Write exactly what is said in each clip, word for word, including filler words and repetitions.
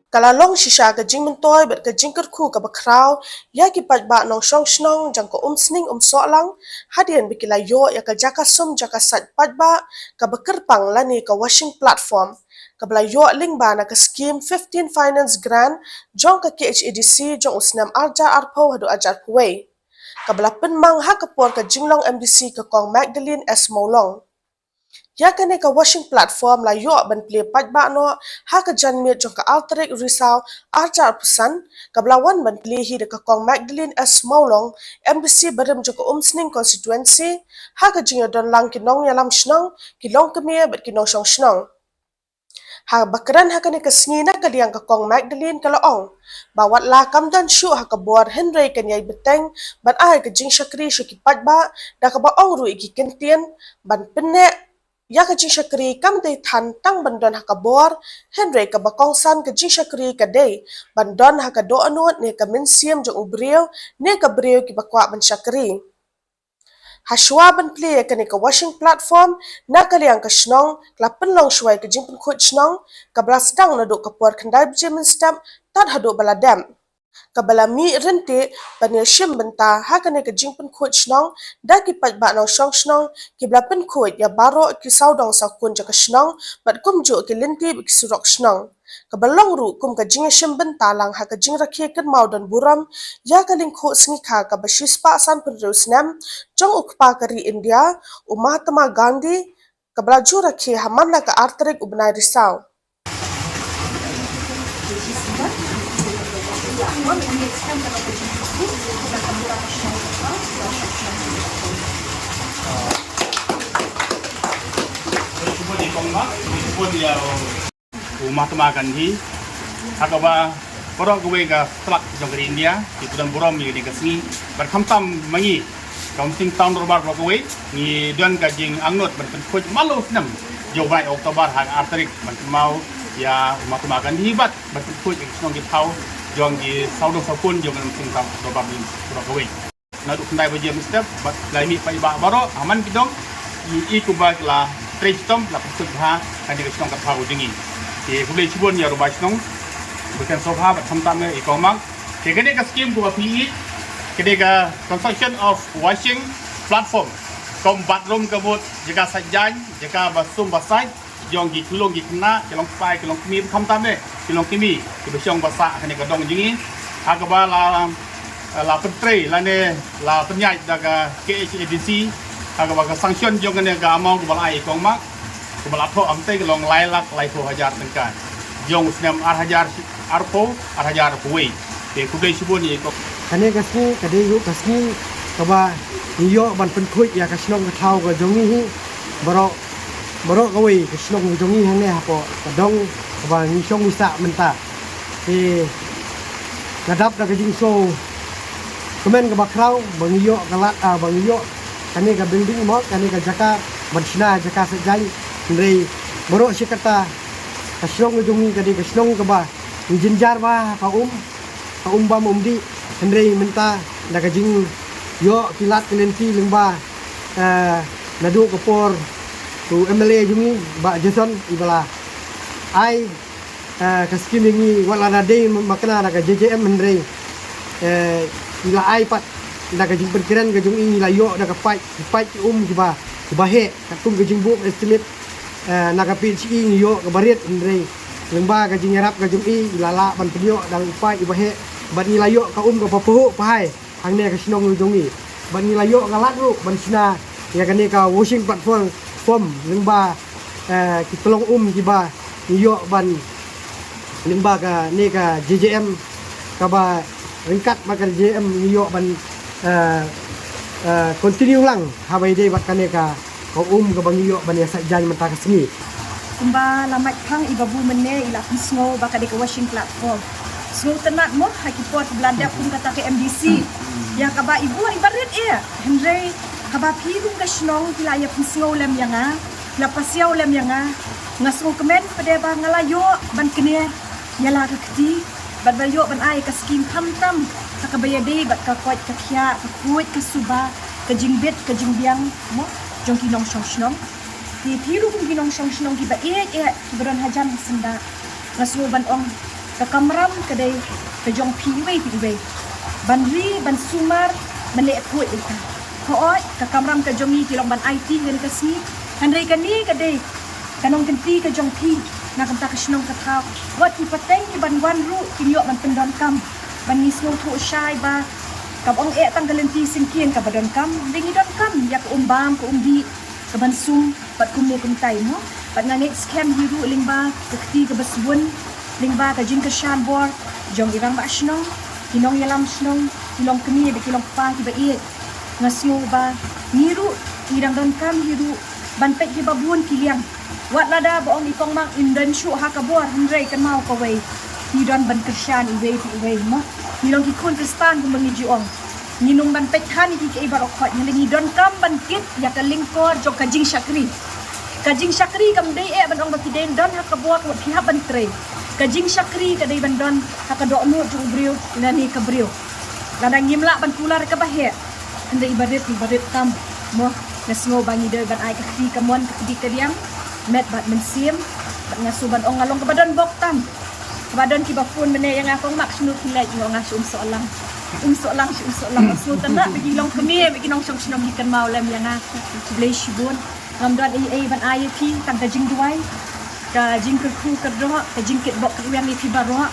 Ka la long shisha ka jingmyntoi bad ka jingkyrkhu kaba khraw ïa ki paidbah nongshong shnong jong ka Umsning Umsohlang, hadien ba ki la ïoh ïa ka jaka sum jaka sait paidbah kaba kyrpang lane ka washing platform, kaba la ïoh lyngba na ka skim fifteen Finance Grant jong ka K H A D C jong u snem arhajar arphew haduh arhajar arphew wei. Kaba la pynmang ha ka por ka jinglong M D C ka Kong Magdalene S Mawlong. Ïa kane ka washing platform la ïoh ban plie paidbah noh ha ka janmiet jong ka ar tarik Risaw arhajar arphew san, kaba la wan ban plie hi da ka Kong Magdalene S Mawlong, M D C barim jong ka Umsning Constituency, ha ka jingïadon lang ki nongïalam shnong, ki longkmie bad ki nongshong shnong. Haba kren ha kane ka sngi na ka liang ka Kong Magdalene ka la ong ba wat la kam don shuh ha ka bor, hynrei kan ïai bteng ban ai ka jingshakri sha ki paidbah, da kaba ong ruh ïa ki kyntien ban pynneh ïa ka jingshakri kam dei than tang ban don ha ka bor, hynrei kaba kongsan ka jingshakri ka dei ban don ha ka dohnud ne ka mynsiem jong u briew ne ka briew kiba kwah ban shakri. Hashwa ban plie ïa kane ka washing platform, na ka liang ka shnong ka la pynlong shuwa ïa ka jingpynkhuid shnong, kaba la sdang naduh ka por khyndai baje mynstep tad haduh ba la dep, kaba la mih ryntih ban ïashim bynta ha kane ka jingpynkhuid shnong da ki paidbah nongshong shnong kiba la pynkhuid ïa baroh ki sawdong sawkun jong ka shnong bad kumjuh ki lynti bad ki surok shnong. Kaba long ruh kum ka jingïashim bynta lang ha ka jingrakhe kynmaw don burom ïa ka lyngkhuh sngikha kaba shispah sanphew hynriew snem jong u kpa ka ri India, u Mahatma Gandhi, kaba la ju rakhe ha man la ka ar tarik u bnai Risaw. U Mahatma Gandhi, ha kaba baroh kawei ka tlak jong ka ri India ki don burom ïa kane ka sngi. Bad khamtam ma ngi ka Umsning Town Dorbar baroh kawei, ngi don ka jingangnud ban pynkhuid man la u snem jong u bnai October ha ka ar tarik ban kynmaw ïa u Mahatma Gandhi bad ban pynkhuid ïa ki shnong ki thaw jong ki sawdong sawkun jong ka Umsning Town Dorbar baroh kawei. Naduh khyndai baje mynstep bad la mih paidbah baroh ha man ki dong, i kumba la trei shitom la pynkhuid bha kane ka shnong ka thaw jong ngi. Te khublei shibun ïa u rangbah shnong ba kren sngewbha bad khamtam ïa i Kong Mak. Te kane ka skim kaba phi i, kane ka construction of washing platform, kum bathroom ka mut, jaka sait jaiñ, jaka ba sum ba sait jong ki khyllung ki khynnah, ki longkpa ki longkmie, khamtam eh ki longkmie kiba shong ba sah ha kane ka dong jong ngi. Ha kaba la, la pyntrei lane la pynïaid da ka K H A D C, ha kaba ka sanction jong kane ka amount kaba la ai i Kong Mak, kaba la thoh hangtei ka long lai lak laiphew hajar tyngka jong u snem arhajar arphew, arhajar arphew wei. Te khublei shibun ïa i Kong. Kane ka sngi ka dei ruh ka sngi kaba ngi ïoh ban pynkhuid ïa ka shnong ka thaw ka jong ngi hi. Baroh, baroh kawei ka shnong ka jong ngi hangne hapoh ka dong kaba ngi shong ngi sah mynta. Te nga dap da ka jingsngewkmen kaba khraw ba ngi ïoh ka lad, ah, ba ngi ïoh kane ka building mo, kane ka jaka ban shna jaka sait jaiñ. Hynrei baroh shi katta ka shnong ka jong ngi ka dei ka shnong kaba ngi jynjar bha ha ka um, ka um bam um dih. Hynrei mynta da ka jingïoh ki lad ki lynti lyngba, eh, naduh ka por u M L A jong ngi Bah Jason i ba la ai, eh, ka skim ïa ngi, wat la da dei ma kane da ka J J M, hynrei, eh, i la ai pat da ka jingpynkren ka jong i, ngi la ïoh da ka paip, ki paip ki um kiba, kiba heh, katkum ka jingbuh estimate, eh, na ka P H E ngi ïoh kaba rit, hynrei lyngba ka jingïarap ka jong i, i la lah ban pynïoh da u paip iba heh, bad ngi la ïoh ka um kaba pahuh pahai hangne ka shnong ka jong ngi. Bad ngi la ïoh ka lad ruh ban shna ïa kane ka washing platform, form, lyngba, eh, ki tyllong um kiba ngi ïoh ban, lyngba kane ka J J M, kaba ryngkat bad ka J J M ngi ïoh ban, eh, eh, continue lang haba ïadei bad kane ka, ka um kaba ngi ïoh ban ïa sait jaiñ mynta ka sngi. Kumba la mait phang i Babu mynne, i la pynsngew ba ka dei ka washing platform. Sngewtynnat mo ha ki por kiba la dep kum kata ka M D C, ïa kaba i bor iba rit eh. Hynrei haba phi kum ka shnong phi la ïa pynsngew lem ïa nga, phi la pasiaw lem ïa nga, nga sngewkmen pat de ba nga la ïoh ban knieh ïa la ka kti bad ba ïoh ban ai ka skim khamtam ha kaba ïadei bad ka koit ka khiah, ka khuid ka suba, ka jingbit ka jingbiang mo jong ki nongshong shnong. Te phi ruh kum ki nongshong shnong kiba ïeit ïeit, kiba don hajan ha syndah, nga sngew ban ong Ka kamram ka dei ka jong phi iwei pa iwei. Ban ri, ban sumar, ban leh phuh ïa ka. Hooid, ka kamram ka jong ngi ki long ban aiti ha kane ka sngi. Hynrei kane ka dei ka nongkynti ka jong phi na ka bynta ka shnong ka thaw. Wat ki pateng ki ban wan ruh kin ïoh ban pyndonkam. Ban ngi sngewthuh shai ba kam ong eh tang ka lynti syngkien kaba donkam. Hynrei ngi donkam ïa ka um bam ka um dih, ka ban sum bad kumno kumtai mo. Bad nga ngeit skhem hi ruh lyngba ka kti kaba sbun, lyngba ka jingkyrshan bor jong i rangbah shnong, ki nongïalam shnong, ki long kmie bad ki long kpa kiba ïeit. Nga sngew ba ngi ruh ngi dang donkam hi ruh ban peit hi ba bun ki liang. Wat lada ba ong i Kong Mak in don shuh ha ka bor, hynrei kynmaw kawei, ngi don ban kyrshan iwei pa iwei mo. Ngi long ki khun Khristan kumba ngi ju ong. Ngi nung ban peit than ïa ki kaei baroh khoit, hynrei ngi donkam ban kit ïa ka lyngkor jong ka jingshakri. Ka jingshakri kam dei eh ban ong ba phi dei don ha ka bor wat phi hap ban trei. Ka jingshakri ka dei ban don ha ka dohnud jong u briew lane ka briew. Lada ngim lah ban kular kaba heh, hynrei i barit i barit tam mo. Nga sngew ba ngi dei ban ai ka kti ka mon ka kti ka diang, met bad mynsiem. Bad nga sngew ban ong nga long kaba don bok tam. Kaba don kiba phone mynne ïa nga, Kong Mak shano phi leit, nga ong nga shu Umsohlang. Umsohlang, shu Umsohlang. Nga sngew tang ba ki long kmie, ba ki nongshong shnong ki kynmaw lem ïa nga. Khublei shibun. Ngam don ei ei ban ai ïa phi tang ka jingduwai, ka jingkyrkhu kyrdoh, ka jingkitbok kyrwiang ïa phi baroh.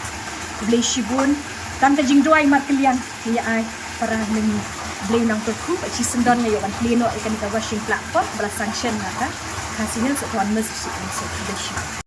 Khublei shibun. Tang ka jingduwai markylliang ngi ïa ai para mynmiet. Khublei nang kyrkhu, bad shisien don nga ïoh ban plie noh ïa kane ka washing platform ba la sanction na ka Khasi Hills Autonomous District Council. Khublei shibun.